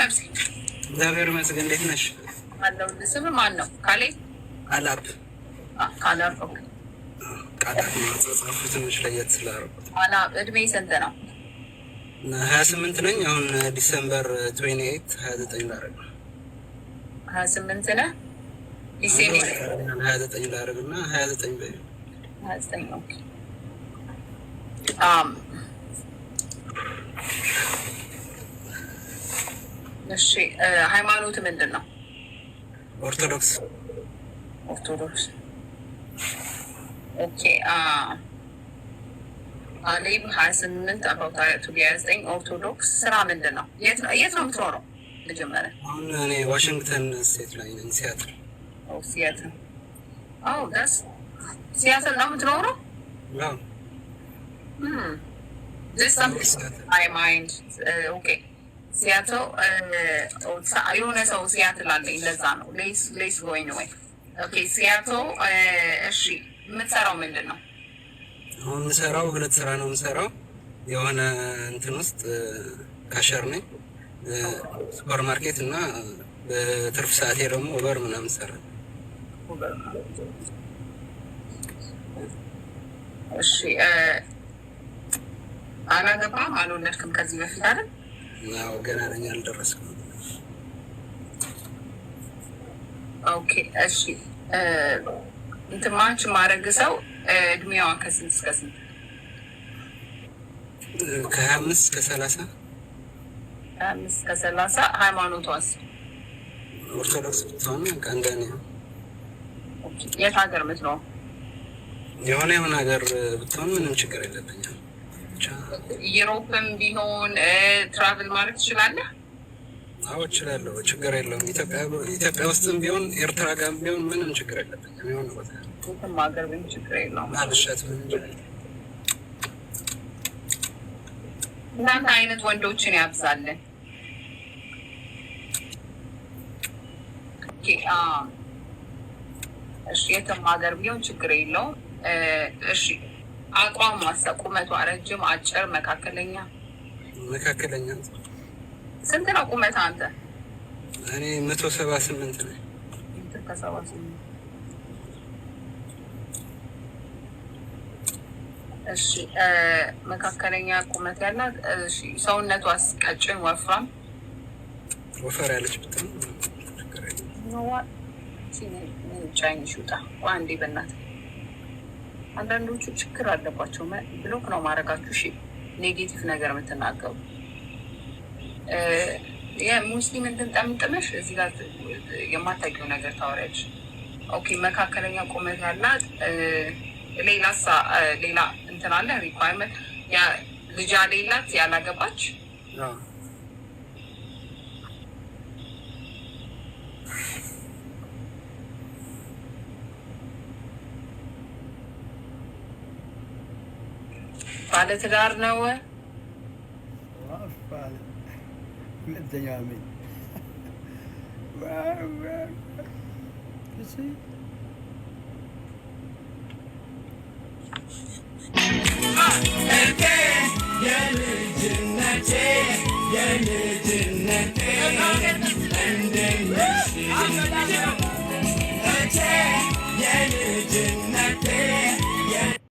ነፍሴ? እግዚአብሔር ይመስገን። እንዴት ነሽ? አለው። ስም ማን ነው? ካሌ? አላብ። ካላብ፣ okay። ቃላት አጻጻፉ ትንሽ ለየት ስላደረኩት። አላብ፣ እድሜ ስንት ነው? 28 ነኝ። አሁን December 28 29 ላደርግ ነው። 28 ነህ? December 29 ላደርግ እና 29 በይ። 29፣ okay። እሺ፣ ሃይማኖት ምንድን ነው? ኦርቶዶክስ። ኦርቶዶክስ፣ okay። አሌብ፣ 28፣ about to be 29፣ ኦርቶዶክስ። ስራ ምንድን ነው? የት ነው የምትኖረው? መጀመሪያ። አሁን እኔ ዋሽንግተን state ላይ ነኝ፣ ሲያትል። ሲያትል። Oh, that's ሲያትል ነው የምትኖረው? አዎ። This my mind, okay። ሲያትል የሆነ ሰው ሲያትል አለኝ፣ ለዛ ነው። Let's going ወይ፣ okay፣ ሲያትል። እሺ፣ የምትሰራው ምንድን ነው? አሁን የምሰራው ሁለት ስራ ነው የምሰራው። የሆነ እንትን ውስጥ cashier ነኝ፣ ሱፐር ማርኬት፣ እና በትርፍ ሰዓቴ ደግሞ Uber ምናምን እሰራለሁ። እሺ፣ አላገባም፣ አልወለድክም ከዚህ በፊት አይደል? ያው ገና ነኝ፣ አልደረስኩም። Okay፣ እሺ። እንትን match ማድረግ ሰው እድሜዋ ከስንት እስከ ስንት? ከ25 እስከ 30። 25 እስከ 30። ሃይማኖቷስ? ኦርቶዶክስ ብትሆን በቃ እንደኔ። የት ሀገር የምትኖረው? የሆነ የሆነ ሀገር ብትሆን ምንም ችግር የለብኝም። ብቻ Europe ም ቢሆን travel ማድረግ ትችላለህ? አዎ፣ እችላለሁ፣ ችግር የለውም። ኢትዮጵያ ውስጥም ቢሆን ኤርትራ ጋርም ቢሆን ምንም ችግር የለብኝም። የሆነ ቦታ የትም ሀገር ቢሆን ችግር የለውም። አልሻት ምንም ችግር የለም። እናንተ አይነት ወንዶችን ያብዛልን። Okay፣ እሺ፣ የትም ሀገር ቢሆን ችግር የለውም። እሺ፣ አቋም ማሳ ቁመቷ ረጅም፣ አጭር፣ መካከለኛ? መካከለኛ። ስንት ነው ቁመት አንተ? እኔ 178 ነኝ። 178። እሺ፣ መካከለኛ ቁመት ያላት። እሺ፣ ሰውነቷስ ቀጭን፣ ወፍራም? ወፈር ያለች ብትሆን ችግር የለውም። ቻይኒሽ ውጣ አንዴ በእናትህ። አንዳንዶቹ ችግር አለባቸው። Block ነው ማድረጋችሁ። እሺ፣ negative ነገር የምትናገሩ፣ የሙስሊም እንትን ጠምጥመሽ እዚህ ጋር የማታውቂው ነገር ታወሪያለሽ። Okay፣ መካከለኛ ቁመት ያላት። ሌላሳ? ሌላ እንትን አለ፣ requirement? ልጅ ሌላት፣ ያላገባች? አዎ። ባለትዳር ነው? ሁለተኛው አሜን። እሺ። የልጅነቴ የልጅነቴ እንደነሽ።